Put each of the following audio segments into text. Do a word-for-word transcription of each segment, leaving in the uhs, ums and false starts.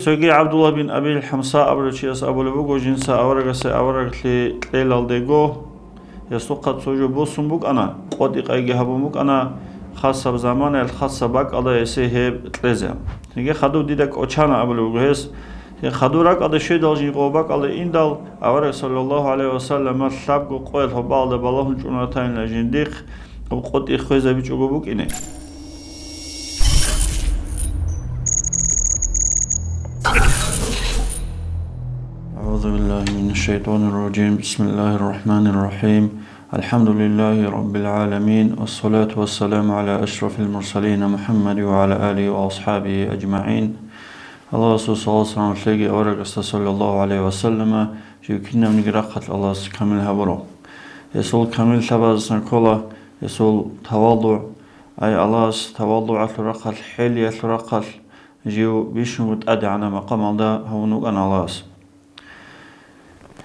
Цоги ГӀабдулла бин Абил ХӀамса абулев чияс абулеб буго, жинца аварагасе авараглъи кьелалдего, гьесухъа цо жо босун букӀана, къотӀи-къайги гьабун букӀана, хасаб заманаялъ, хасаб бакӀалда гьесие гьеб кьезе. Цинги хадув дида кӀочана абулеб буго гьес. Цинги хадур ракӀалде щведал, жиндир бакӀалде индал, авараг саллаллагьу гӀалайгьи вассаллама лъабго къоялъ гьобалда балагьун чӀун ратанила жиндихъ, гьеб къотӀи хвезабичӀого букӀине. أعوذ بالله من الشيطان الرجيم. بسم الله الرحمن الرحيم. الحمد لله رب العالمين. والصلاة والسلام على أشرف المرسلين محمد وعلى آله وأصحابه أجمعين. Аллагьасул салат-салам лъеги аварагасда саллаллагьу гӀалайгьи вассаллама, жив кинабниги рахъалъ Аллагьас камил гьабурав. Гьесул камиллъабаздасан ккола гьесул таваллугӀ, ай Аллагьас таваллугӀалъул рахъалъ, хӀелиялъул рахъалъ жив бищунго тӀадегӀанаб макъамалда гьавун вукӀана Аллагьас.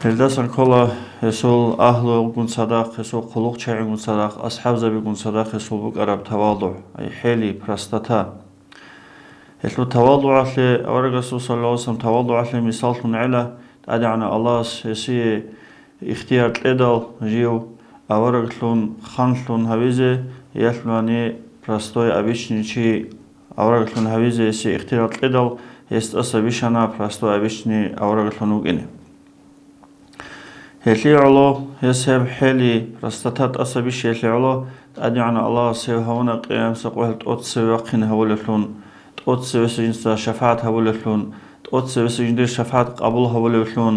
Гьелдасан ккола гьесул агьлугун цадахъ, гьесул хъулухъчагӀигун цадахъ, асхӀабзабигун цадахъ гьесул букӀараб таваллугӀ, ай хӀели, простота. Гьелъул таваллугӀалъе, аварагасул саллаллагьу гӀалайгьи вассаллам таваллугӀалъе мисаллъун гӀела, ТӀадегӀанав Аллагьас гьесие ихтияр кьедал жив авараглъун, ханлъун гьавизе, ялъунани простой, обычный чи авараглъун гьавизе гьесие ихтияр кьедал, гьес тӀаса бищана простой, обычный авараглъун вукӀине. Гьелъие гӀоло, гьес гьеб хӀели, простота тӀаса бищиялъе гӀоло, ТӀадегӀанав Аллагьас гьев гьавуна къиямасеб къоялъ тӀоцеве вахъине гьавулевлъун, тӀоцевесев жинца шафагӀат гьабулевлъун, тӀоцевесев жиндир шафагӀат къабул гьабулевлъун.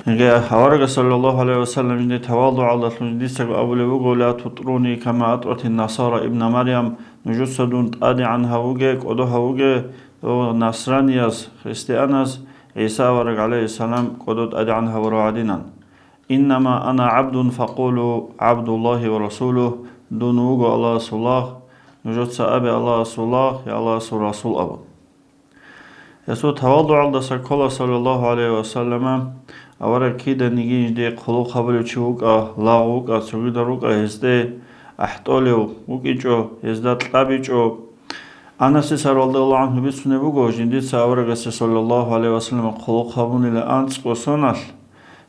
Гьеб аварагас саллаллагьу гӀалайгьи вассаллам жиндир таваллугӀалдалъун жиндицаго абулеб буго: «Ла тутӀруни кама атӀратин насара ибна Марьям», нужеца дун тӀадегӀан гьавуге, кӀодо гьавуге, О, насранияз, христианаз ГӀиса авараг, гӀалайгьиссалам, кӀодо тӀадегӀан гьавурав гӀадинан. «Иннама ана гӀабдун факъулу, ГӀабдуллагьи ва расулугь», дун вуго Аллагьасул лагъ, нужеца абе Аллагьасул лагъ, я Аллагьасул расул абун. Гьесул таваллугӀалдаса ккола, саллаллагьу гӀалайгьи вассаллама, авараг киданиги жиндие хъулухъ гьабулев чи вукӀа, лагъ вукӀа, цогидал рукӀа гьезде ахӀтӀолев вукӀинчӀо, гьезда кьабичӀо. Анасица радияллагьу гӀангьу бицунеб буго, жиндица аварагасе саллаллагьу гӀалайгьи вассаллам хъулухъ гьабунила анцӀго соналъ,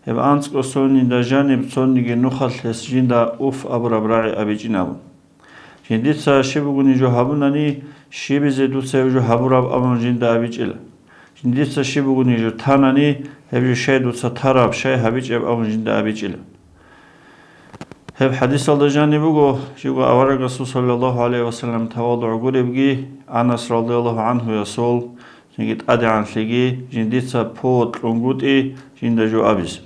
гьеб анцӀго сонинда жаниб цониги нухалъ гьес жинда уф абураб рагӀи абичӀин абун. Жиндица щиб бугони жо гьабунани, щибизе дуца гьеб жо гьабураб абун жинда абичӀила. Жиндица щиб бугони жо танани, гьеб жо щай дуца тараб, щай гьабичӀеб абун жинда абичӀила. Гьеб хӀадисалда жаниб буго, живго аварагасул саллаллагьу гӀалайгьи вассаллам таваллугӀ гуребги, Анас радияллагьу гӀангьуясул, цинги тӀадегӀанлъиги, жиндица повод кьунгутӀи жинда жо абизе.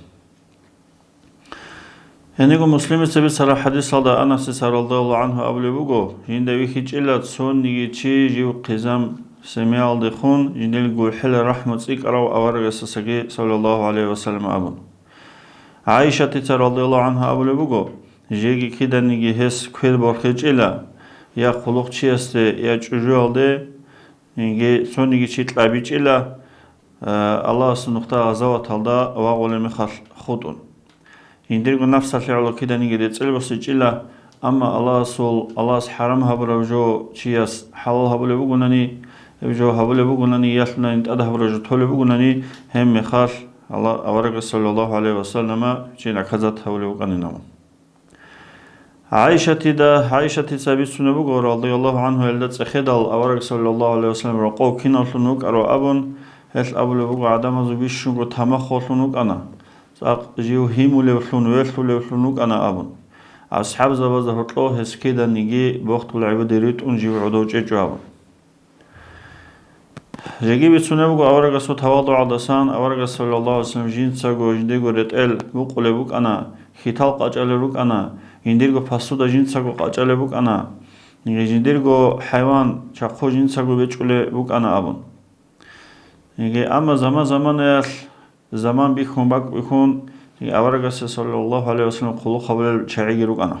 Гьениго Муслимица бицараб хӀадисалда Анасица радияллагьу гӀангьу абулеб буго, жинда вихьичӀила цониги чи жив хъизан семиялдехун жиндил гурхӀел рахӀму цӀикӀкӀарав аварагасдасаги саллаллагьу гӀалайгьи вассаллам абун. ГӀайшатица радияллагьу гӀангьа абулеб буго, жеги киданиги гьес квер борхичӀила, я хъулухъчиясде, я чӀужуялде, цониги чи кьабичӀила, э, Аллагьасул нухда гъазаваталда вагъулеб мехалъ хутӀун. Жиндирго нафсалъе гӀоло киданиги рецӀел босичӀила, амма Аллагьасул, Аллагьас хӀарам гьабураб жо чияс хӀалал гьабулеб бугонани, гьеб жо гьабулеб бугонани, ялъунани тӀад гьабураб жо толеб бугонани, гьеб мехалъ Аллагь, аварагас саллаллагьу гӀалайгьи вассаллама чи наказат гьавулев вукӀанин абун. ГӀайшатида, ГӀайшатица бицунеб буго, радияллагьу гӀангьу, гьелда цӀехедал авараг саллаллагьу гӀалайгьи вассаллам рокъов кинавлъун вукӀарав абун, гьелъ абулеб буго, гӀадамазул бищунго тамахуллъун вукӀана, цӀакъ жив гьимулевлъун, велъулевлъун вукӀана абун. АсхӀабзабазда гьоркьов гьес киданиги бохтул гӀибаде ритӀун жив гӀодов чӀечӀо абун. Жеги бицунеб буго аварагасул таваллугӀалдасан, аварагас саллаллагьу гӀалайгьи вассаллам жинцаго жиндиего ретӀел букъулеб букӀана, хьитал къачӀалел рукӀана, жиндирго посуда жинцаго къачӀалеб букӀана, жиндирго хӀайван, чахъу жинцаго бечӀулеб букӀана абун. Амма заман-заманаялъ, заман бихьун бакӀ бихьун, аварагасе саллаллагьу гӀалайгьи вассаллам хъулухъ гьабулел чагӀиги рукӀана.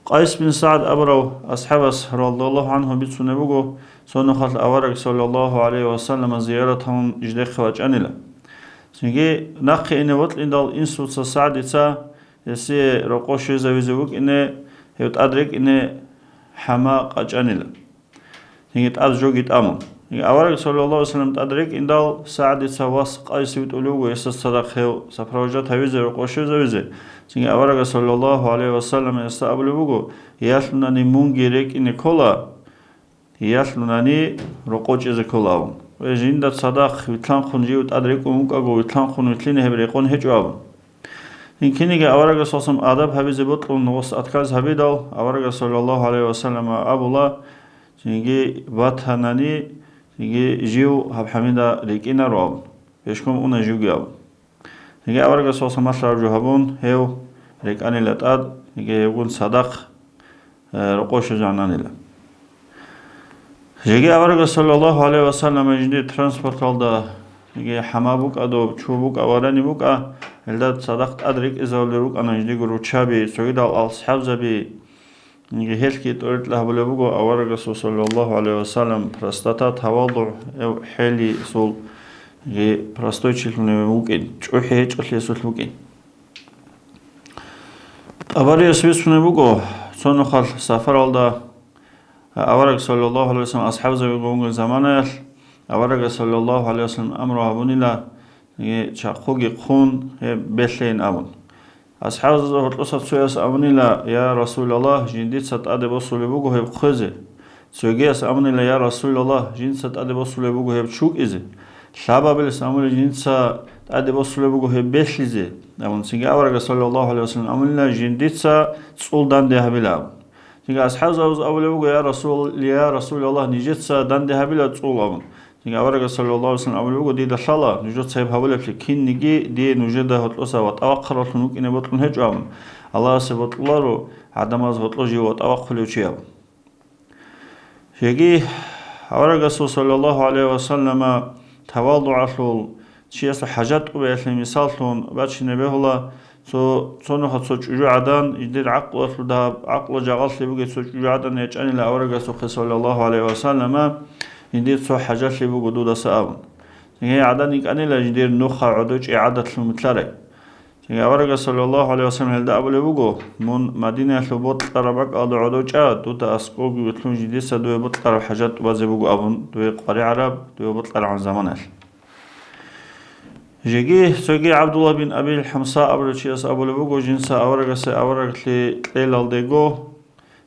Къайс бин СагӀд абурав асхӀабас, радияллагьу гӀангьу, бицунеб буго, цо нухалъ авараг саллаллагьу гӀалайгьи вассаллама зияраталъун жидехъе вачӀанила. Цинги нахъе ине вокьиндал инсуца СагӀдица гьесие рокъов щвезавизе вукӀине, гьев тӀад рекӀине хӀама къачӀанила. Цинги тӀад жоги тӀамун. Авараг, саллаллагьу гӀалайгьи вассалам, тӀад рекӀиндал, СагӀдица вас Къайс витӀулев вуго гьесда цадахъ гьев сопровождать гьавизе, рокъов щвезавизе. Цинги аварагас, саллаллагьу гӀалайгьи вассалам, гьесда абулеб буго: «Ялъунани мунги рекӀине ккола, ялъунани рокъов чӀезе ккола», – абун. Ва жинда цадахъ вилълъанхъун жив тӀад рекӀун вукӀаго, вилълъанхъун вилълъине гьеб рекъон гьечӀо абун. Цинги кинниги аварагас, саллаллагьу гӀалайгьи вассалам, адаб гьабизе бокьун вас отказ гьабидал, аварагас, саллаллагьу гӀалайгьи вассалам, абула: «Цинги батанани, цинги жив гьаб гьамида рекӀинаро», – абун. Пешком уна живги абун. Цинги аварагас, саллаллагьу гӀалайгьи вассалам, малъараб жо гьабун, гьев рекӀанила тӀад, цинги гьевгун цадахъ, э, рокъов щвезегӀан анила. Жеги аварагас, саллаллагьу гӀалайгьи вассалам, жиндир транспорталда, жеги хӀама букӀа доб, чу букӀа, варани букӀа, гьелда цадахъ тӀад рекӀизабулел рукӀана жиндирго руччаби, цогидал асхӀабзаби. Жеги гьелъги тӀоритӀла гьабулеб буго аварагасул, саллаллагьу гӀалайгьи вассалам, простота, тавадугӀ, гьев хӀелисул, жеги простой чилъун вукӀин, чӀухӀи гьечӀолъиялъулъ вукӀин. ТӀабарияс бицунеб буго, цо нухалъ сапаралда авараг, саллаллагьу гӀалайгьи вассалам, асхӀабзабиго вугел заманаялъ, аварагас, саллаллагьу гӀалайгьи вассалам, амру гьабунила, э, чахъуги хъун, гьеб белъейин абун. АсхӀабзабазда гьоркьоса цояс абунила: «Я Расулаллагь, жиндица тӀаде босулеб буго гьеб хъвезе». Цогияс абунила: «Я Расулаллагь, жинца тӀаде босулеб буго гьеб чукӀизе». Лъабабилес абунила: «Жинца тӀаде босулеб буго гьеб белъизе», – абун. Цинги аварагас, саллаллагьу гӀалайгьи вассалам, абунила: «Жиндица цӀул данде гьабила», – абун. Цинги асхӀабзабаз абулеб буго: «Я Расул, я Расулаллагь, нижеца данде гьабила цӀул», – абун. Цинги аварагас, саллаллагьу гӀалайгьи вассалам, абулеб буго: «Дида лъала нужеца гьеб гьабулеблъи, кинниги дие нужеда гьоркьоса ватӀа вахъараллъун вукӀине бокьун гьечӀо», – абун. Аллагьасе бокьуларо гӀадамаз гьоркьо жив ватӀа вахъулев чи абун. Жеги аварагасул, саллаллагьу гӀалайгьи вассалама, тавадугӀалъул, чиясул хӀажат тӀубаялъе мисаллъун бачине бегьула, цо, цо нуха цо чӀужугӀадан, жиндир гӀакълуялъул дагьаб, гӀакълу жагъаллъи бугеб цо чӀужугӀадан ячӀанила аварагасухъе, саллаллагьу гӀалайгьи вассалама, жиндир цо хӀажалъи буго дудаса абун. Гьей гӀадан йикӀанила жиндир нуха гӀодочӀи гӀадатлъун витлъарай. Цинги аварагас, саллаллагьу гӀалайгьи вассалам, гьелда абулеб буго: «Мун Мадинаялъул бокьараб бакӀалда гӀодочӀа, дуда аскӀовги вилълъун жиндица дуе бокьараб хӀажат тӀубазе буго», – абун, дуе къваригӀараб, дуе бокьарагӀан заманаялъ. Жеги цоги ГӀабдулла бин Абил ХӀамса абулев чияс абулеб буго, жинца аварагасе авараглъи кьелалдего,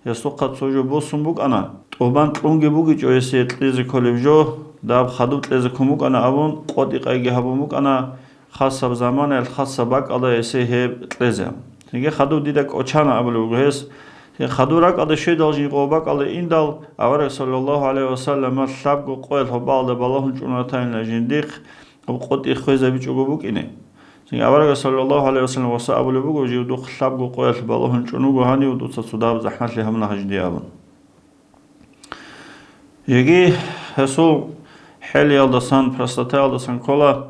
гьесухъа цо жо босун букӀана. ТӀубан кьунги бугичӀо гьесие кьезе кколеб жо, даб хадуб кьезе ккун букӀана абун, къотӀи-къайги гьабун букӀана, хасаб заманаялъ, хасаб бакӀалда гьесие гьеб кьезе. Цинги хадуб дида кӀочана абулеб буго гьес. Цинги хадуб ракӀалде щведал, жиндир бакӀалде индал, авараг, саллаллагьу гӀалайгьи вассаллама, лъабго къоялъ гьобалда балагьун чӀун ратанила жиндихъ, гьеб къотӀи хвезабичӀого букӀине. Цинги аварагас, саллаллагьу гӀалайгьи вассаллам, васа абулеб буго: «Жив духъ лъабго къоялъ балагьун чӀун вуго, гьанив дуца цо дагьаб захӀмалъи гьабуна гьанже дие», – абун. Жеги гьесул хӀелиялдасан, простотаялдасан ккола,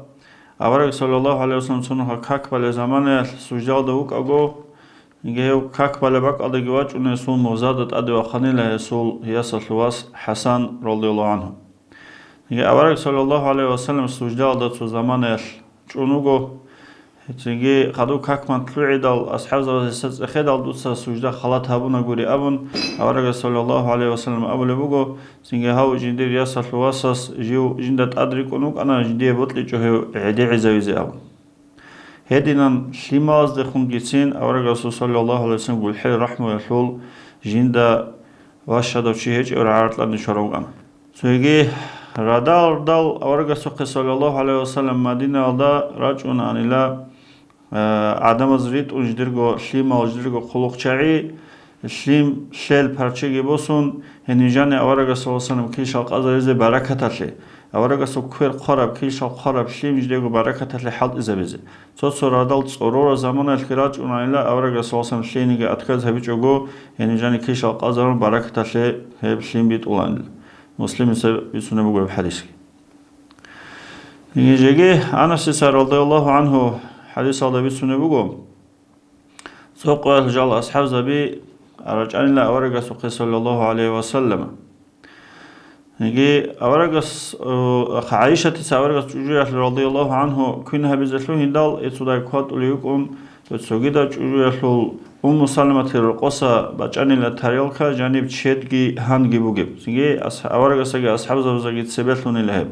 авараг, саллаллагьу гӀалайгьи вассаллам, цо нуха как балеб заманаялъ суждалда вукӀаго, гьев как балеб бакӀалдаги вачӀун, гьесул мурзада тӀаде вахъанила гьесул ясалъул вас ХӀасан, радияллагьу гӀангьу. Цинги авараг, саллаллагьу гӀалайгьи вассаллам, суждалда цо заманаялъ чӀун вуго. Цинги хадуб какман лъугӀидал, асхӀабзабаз гьесда цӀехедал, дуца сужда халат гьабунагури абун, аварагас, саллаллагьу гӀалайгьи вассаллам, абулеб буго, цинги гьав жиндир ясалъул васас жив жинда тӀад рикӀкӀун вукӀана, жиндие бокьичӀо гьев гӀедегӀизавизе абун. Гьединан лъималаздехунгицин авараг Расул, саллаллагьу гӀалайгьи вассаллам, гулхӀел рахӀмуялъул жинда ващадав чи гьечӀев рагӀаралъ тӀадничӀварав вукӀана. Цоги радал-радал аварагасухъе, саллаллагьу гӀалайгьи вассаллам, Мадинаялда рачӀунаанила, э, гӀадамаз ритӀун жидерго лъимал, жидерго хъулухъчагӀи, лъим лъел парчеги босун, гьениб жаниб аварагас, саллаллагьу гӀалайгьи вассаллам, килщал къазаризе баракаталъе, аварагасул квер хъвараб, килщал хъвараб лъим жидерго баракаталъе хӀалтӀизабизе. Цо-цо радал цӀорораб заманаялъги рачӀунаанила, аварагас, саллаллагьу гӀалайгьи вассаллам, лъениги отказ гьабичӀого, гьениб жаниб килщал къазарун баракаталъе гьеб лъим битӀулаанила. Муслимица бицунеб буго гьеб хӀадисги. Жеги Анасица, радияллагьу гӀангьу, хӀадисалда бицунеб буго, цо къоялъ жал асхӀабзаби рачӀанила аварагасухъе, саллаллагьу гӀалайгьи вассаллам. Яги аварагас, э, ГӀайшатица аварагас чӀужуялъ, радияллагьу гӀангьу, квен гьабизе лъугьиндал, гьесда кватӀулев вукӀун, цогидал чӀужуялъул Умму Саламатил рокъоса бачӀанила тарелка жаниб чедги гьанги бугеб. Цинги ас-, аварагасаги асхӀабзабазаги цебе лъунила гьеб.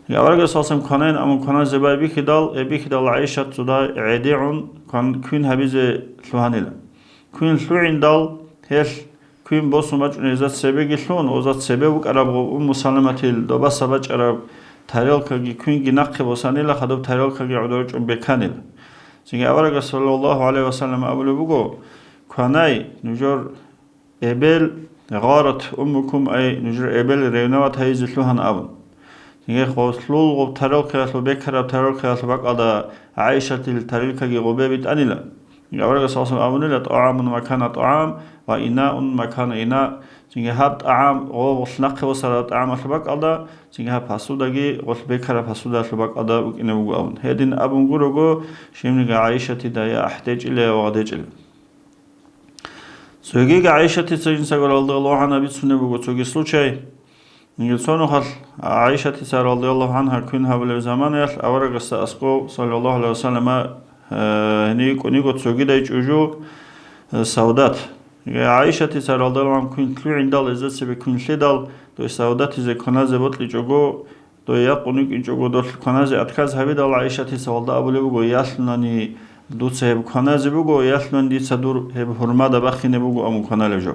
Цинги аварагас валсам кванайин, амма кваназе байбихьидал, гьеб бихьидал ГӀайшат цода гӀедегӀун кван-, квин гьабизе лъугьанила. Квин лъугӀиндал, гьелъ квин босун бачӀунеб гьезда цебеги лъун, гьезда цебе букӀараб гъоб Умму Саламатил добаса бачӀараб тарелкаги квинги нахъе босанила, хадуб тарелкаги гӀодор чӀун беканила. Цинги аварагас, саллаллагьу гӀалайгьи ва саллам, абулеб буго: «Кванай, нужер эбел, гъарат уммукум, ай, нужер эбел ревновать гьайизе лъугьан», – абун. Цинги гъолъул гъоб тарелкаялъул, бекараб тарелкаялъул бакӀалда ГӀайшатил тарелкаги гъобе битӀанила. Цинги аварагас, саллаллагьу гӀалайгьи ва саллам, абунила: «ТӀагӀамун макана тӀагӀам ва инаун макана ина». Цинги гьаб тӀагӀам, гъо-, гъолъ нахъе босараб тӀагӀамалъул бакӀалда, цинги гьаб посудаги гъолъ бекараб посудаялъул бакӀалда букӀине буго абун. Гьедин абун гурого, щибниги ГӀайшатида я ахӀдечӀила, я вагъдечӀила. Цогиги ГӀайшатица жинцаго радияллагьу гӀангьа бицунеб буго цоги случай. Цо нухалъ ГӀайшатица радияллагьу гӀангьа квин гьабулеб заманаялъ аварагасда аскӀов, саллаллагьу гӀалайгьи ва саллама, э, гьенив йикӀун йиго цогидай чӀужу, э, Савдат. ГӀайшатица радияллагьу гӀангьа квин лъугӀиндал, гьезда цебе квин лъидал, дой Савдатизе кваназе бокьичӀого, дой якъун йикӀинчӀого, долъ кваназе отказ гьабидал, ГӀайшатица валда абулеб буго: «Ялъунани дуца гьеб кваназе буго, ялъунани дица дур гьеб гьурмада бахине буго», – амун кваналеб жо.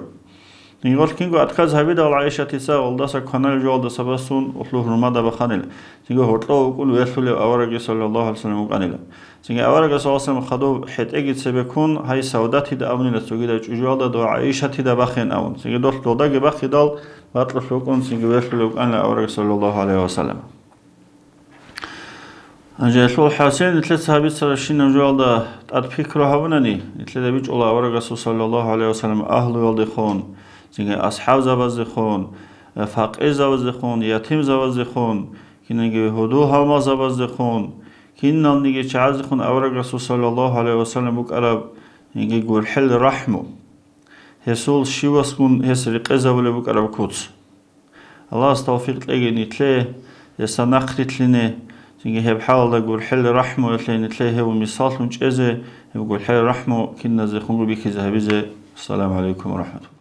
Гьелъ кинго отказ гьабидал, ГӀайшатица валдаса кваналеб жоялдаса басун гъолъул гьурмада баханила. Цинги гьоркьов вукӀун верлъулев авараги, саллаллагьу гӀалайгьи ва саллам, вукӀанила. Цинги аварагас, саллаллагьу гӀалайгьи ва саллам, хадуб хӀетӀеги цебе ккун, гьай Савдатида абунила цогидай чӀужуялда, дов ГӀайшатида бахин абун. Цинги долъ додаги бахидал, бакьулъ вукӀун, цинги верлъулев вукӀанила авараг, саллаллагьу гӀалайгьи ва саллам. Гьанже гьелъул хӀасил нилъеца гьабицарабщинаб жоялда тӀад пикру гьабунани, нилъеда бичӀчӀула аварагасул, саллаллагьу гӀалайгьи ва саллам, агьлуялдехун, цинги асхӀабзабаздехун, факъирзабаздехун, ятимзабаздехун, кинаги гьудул-гьалмагъзабаздехун, киналниги чагӀаздехун аварагасул, саллаллагьу гӀалайгьи ва саллам, букӀараб гурхӀел рахӀму. Гьесул щивасгун гьес рекъезабулеб букӀараб куц. Аллагьас тавфикъ кьеги нилъее, гьесда нахърилълъине, цинги гьеб хӀалалда гурхӀел рахӀмуялъе нилъее гьев мисаллъун чӀезе, гьеб гурхӀел рахӀму киназехунго бихьизе гьабизе. Ассаламу гӀалайкум ва рахӀматуллагь.